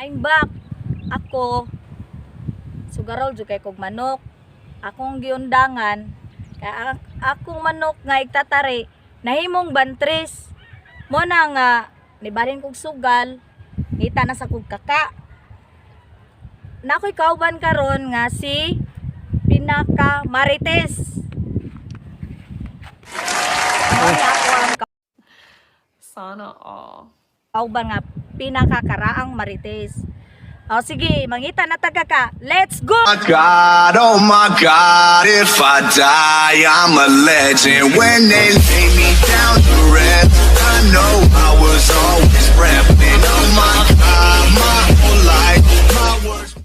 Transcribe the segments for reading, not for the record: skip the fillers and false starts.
I'm back. Ako, sugarol jud kay kog manok. Akong giundangan kay akong manok nga igtatari nahimong bantres. Mo na nga nibalin kog sugal, ngita na sa kog kaka. Na ako'y kauban karon nga si Pinaka Marites. Mo ni ako ang Sana all. kauban nga pinakakaraang Marites. O sige, mangita na taga ka. Let's go! My God, oh my God, if I die, I'm a legend. When they lay me down to rest, I know I was always repping. Oh my God, my whole life, my words.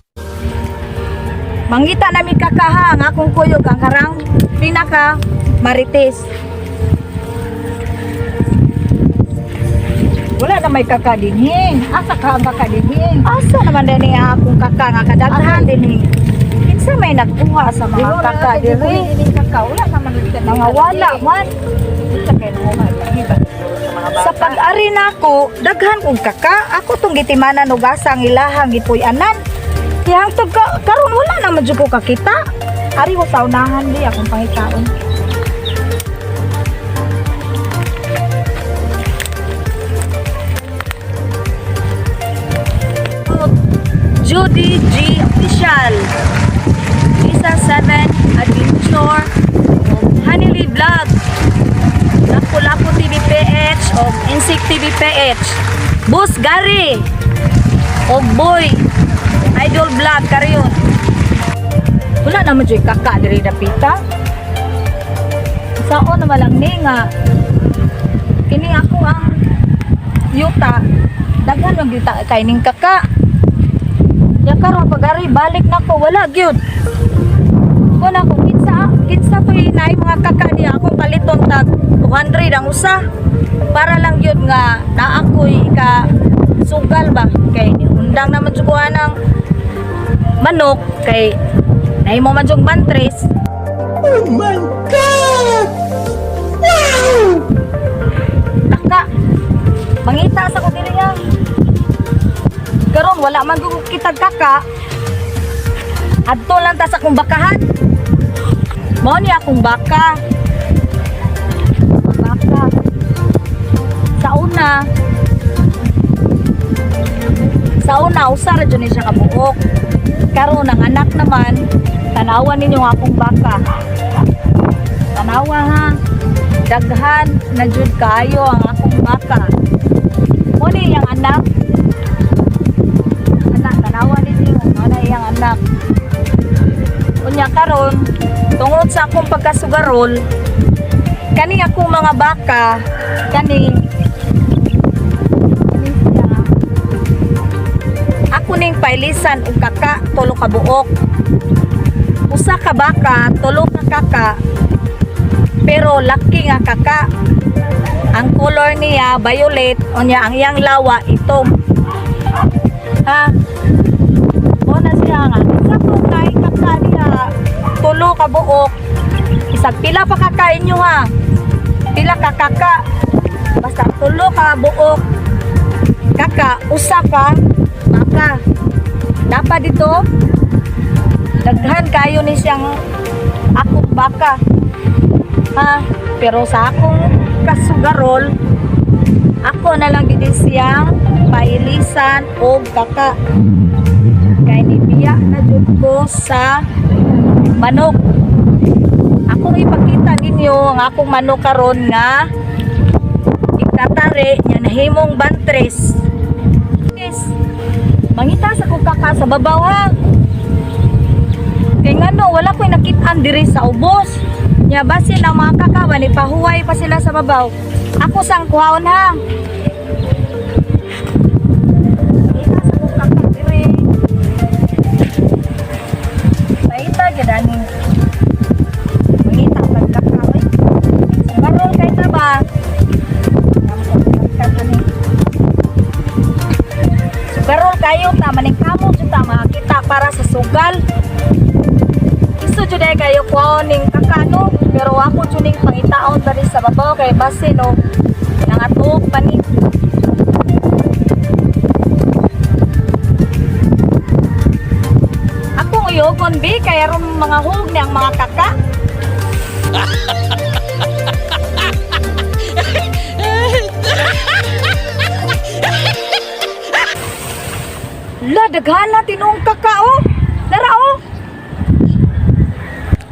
Mangita na mi kakaha ang akong kuyog ang karang pinaka Marites. Wala na may kaka dinhi. Asa ka ang kaka dinhi? Asa naman din ang akong kaka nga kadaghan dinhi? Kinsa may nagkuha sa mga Dili, kaka diri? Dili kaka wala naman dili. Mga wala man. Unsa kay nanguha dinhi ba sa mga bata? Sa pag-ari nako, daghan kog kaka. Ako tong gitimanan og asa ang ilahang gipuy-anan. Kaya hangtod ka, karon wala naman jud ko kakita. Ari ko sa unahan di akong pangitaon. Judy G Official, Lisa 7 Adventure, Hanili Vlog, Lapu-Lapu TV PH o Insik TV PH, Boss Gary o Boy Idol Vlog karyon. Wala naman jud kaka diri dapita. Sao naman lang ni nga kini ako ang yuta, daghan man gyud ta kay ning kaka. Ya karon pag ari balik nako wala gyud. Wala ko kinsa kinsa to'y naay mga kaka niya akong paliton tag 200 ang usa para lang gyud nga naa ko'y ka sugal ba kay undang naman jud ko anang manok kay nahimo man jud bantres. Oh my God! Wow! Kaka, mangita sa ko diri ha. Karon wala man gud kitag kaka. Adto lang ta sa akong bakahan. Mao ni akong baka. Baka. Sa una, usa ra jud ni siya kabuok. Karon ang anak naman, tanawan ninyo ang akong baka. Tanawa ha. Daghan na jud kaayo ang akong baka. Mo ni iyang anak. Anak, tanawa ninyo, mo na iyang anak. Unya karon, tungod sa akong pagkasugarol, kani akong mga baka, kani kani siya. Ako ning pailisan og kaka tulo ka buok. Usa ka baka, tulo ka kaka, pero laki nga kaka. Ang color niya violet, unya ang iyang lawa itom. Ha? O na siya nga. Sa to kay kaka niya tulo ka buok. Isang pila pa kakain nyo ha. Pila ka kaka. Basta tulo ka buok. Kaka, usa ka baka. Dapat dito daghan kayo ni siyang akong baka. Ha, pero sa akong kasugarol, ako na lang gid siyang pailisan og kaka. Kay nibiya na jud ko sa manok. Akong ipakita ninyo ang akong manok karon nga itatari nya nahimong bantres. Yes. Mangita sa kong kaka sa babaw ha. Kay ngano wala ko'y nakitaan diri sa ubos. Nya basin ang mga kakawa ni pahuway pa sila sa babaw. Ako sang kuhaon ha. Mangita sa kong kaka diri. Paita gyud ani. Mangita pag kaka oy. Sugarol kay ta ba? Sugarol kayo ta maningkamot jud ta makakita para sa sugal. Iso jud ay kayo kuhaon ning kakano, pero ako jud ning pangitaon diri sa babaw kay basin no nangatuok pa ni. Hugon bi kay aron mga hug ni ang mga kaka. La, daghan na tinuong kaka oh. Dara oh.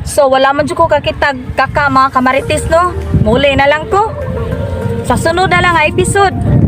So wala man jud ko kakitag kaka, mga kamarites, no. Muli na lang ko. Sa sunod na lang nga episode.